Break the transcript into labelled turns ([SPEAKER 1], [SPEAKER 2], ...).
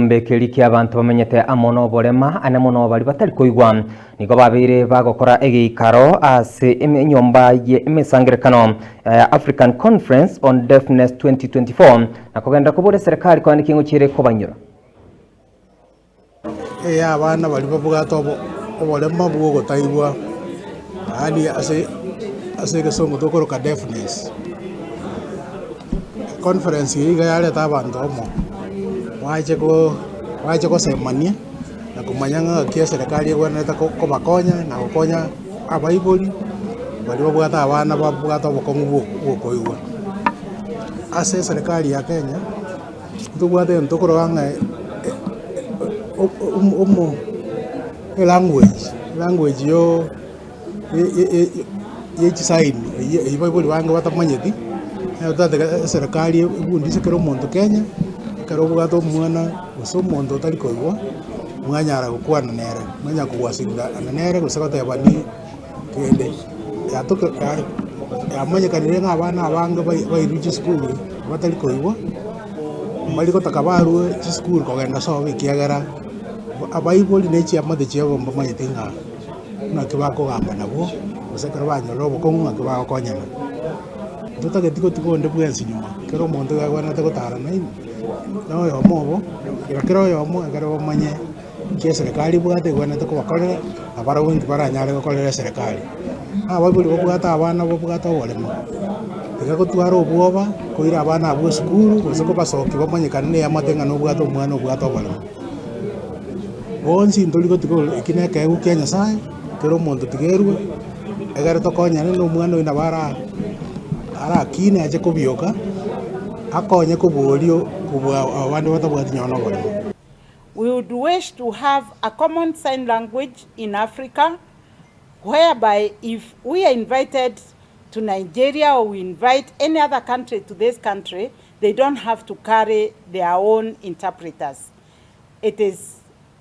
[SPEAKER 1] Ekeombe keria ki'abanto bamenyete amo noborema, ane mono baria batari koigwa, nigo babeire bagokora egeikaro ase enyomba y'emesangererekano ya African Conference on Deafness 2024, na kogenderera kobora eserekari konya naki eng'ochi ere kobanyora.
[SPEAKER 2] Ey'abana baria babwate oborema bw'ogotaigwa, yaani ase ase egesongo tokoroka deafness. Econference eye iga yareta abanto amo, bache ko bache gosemania na komanya ng'a ng'aki eserekari egwenerete kobakonya na gokonya abaibori baria babwate abana babwate obokong'u bwa okoigwa. Ase eserekari ya Kenya. Ntobwate egento tokoroka ng'a omo elanguage, elanguage yo ye chisaini eywo eywo abaibori bange batamanyeti, nabo totatake eserekari ebundise kera omonto Kenya, ekero obwate omwana gose omonto otari koigwa, mwanyara gokwana nere, mwanyara kowasiliana nere gose gotebani kende. Yatoke yamanyekanire ng'a abana abange bairwe chisukuru batari koigwa, mbari gotaka barwe chisukuru kogenda sobo ekiagera abaibori na echiamate chiabo mbamanyeti ng'a naki bakogamba nabwo, gose ekero banyorire obokong'u ng'aki bagokonyana. Ntotageti gotiga onde bwensi nyuma, kera omonto iga agwenerete gotara nainwe, na oyomo obo, kera oyomo ekero bamanye. Inki eserekari ebwate egwenerete kobakorera, na barabwo inki baranyare gokorera eserekari. Abaibori babwate abana babwate oboremo, tiga gotwara obwoba koira abana abwo esukuru gose kobasokia bamanyekane na eamate ng'a nobwate omwana obwate oboremo. Bonsi ntori gotiga ore eki na ekeegwa kia Nyasaye, kera omonto tiga erwe, egere tokonyane na omwana oyio nabo ara arakine ache kobioka, akonye koborio kobua abande batabwati nonye na oboremo.
[SPEAKER 3] We would wish to have a common sign language in Africa whereby if we are invited to Nigeria or we invite any other country to this country, they don't have to carry their own interpreters. It is